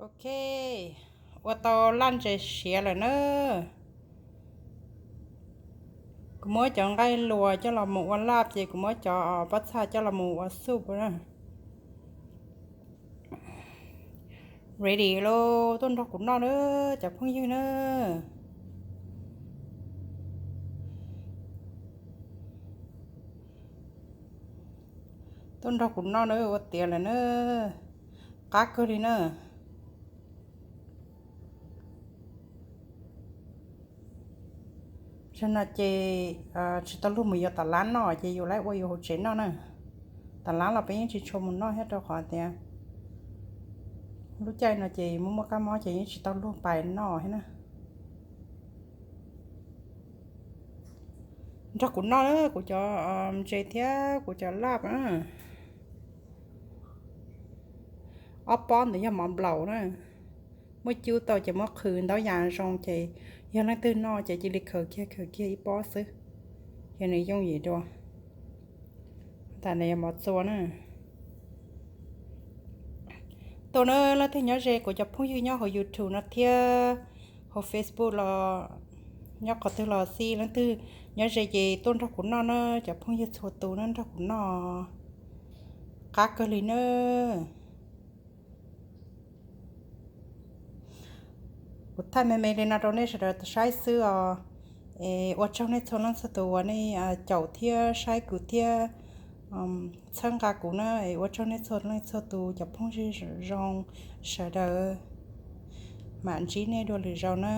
Ok, ua tau laj ntses siav lawm na. Kuv muab cov nqaij luas coj los mus ua laj, ces kuv muab cov pob txha coj los mus ua soup na. Ready lauj, tuaj nrog kuv noj na, cov phooj ywg na. Tuaj nrog kuv noj na, ua tiav lawm na, qab kawg li na. Zaum no ces tsis tau luag mus yuav tom lab noj, ces yus lawv ua yus hauv tsev noj na. Tom lab los peb yeej tsis tshua mus noj thiab, rau qhov tias lub caij no ces muaj muaj kab mob ces yeej tsis tau luag pais noj thiab na. Nrog kuv noj na, kuv cov ntses thiab kuv cov laj na. Ob pob ntawd yog mov nplaum na, muab cub tau ces muab qhwv ntau yam zoo, ces yog leej twg noj ces cia li khaws kiag khaws kiag ib pob xwb, ces nws yooj yim dua. Tas ntawd yog mov txua na. Tuaj na, leej twg nyob ze kuv cov phooj ywg nyob hauv YouTube no thiab hauv Facebook los nyob qhov twg los xij, leej twg nyob ze ces tuaj nrog kuv noj na, cov phooj ywg txhua tus na, nrog kuv noj, qab kawg li na. Kuv thaij me me li no rau nej sawv daws saib xwb os. Es ua tsaug nej txhua leej txhua tus uas nej caum thiab saib kuv thiab txhawb nqa kuv na, es ua tsaug nej txhua leej txhua tus cov phooj ywg zoo sawv daws. Mam ntsib nej dua lwm zaus na.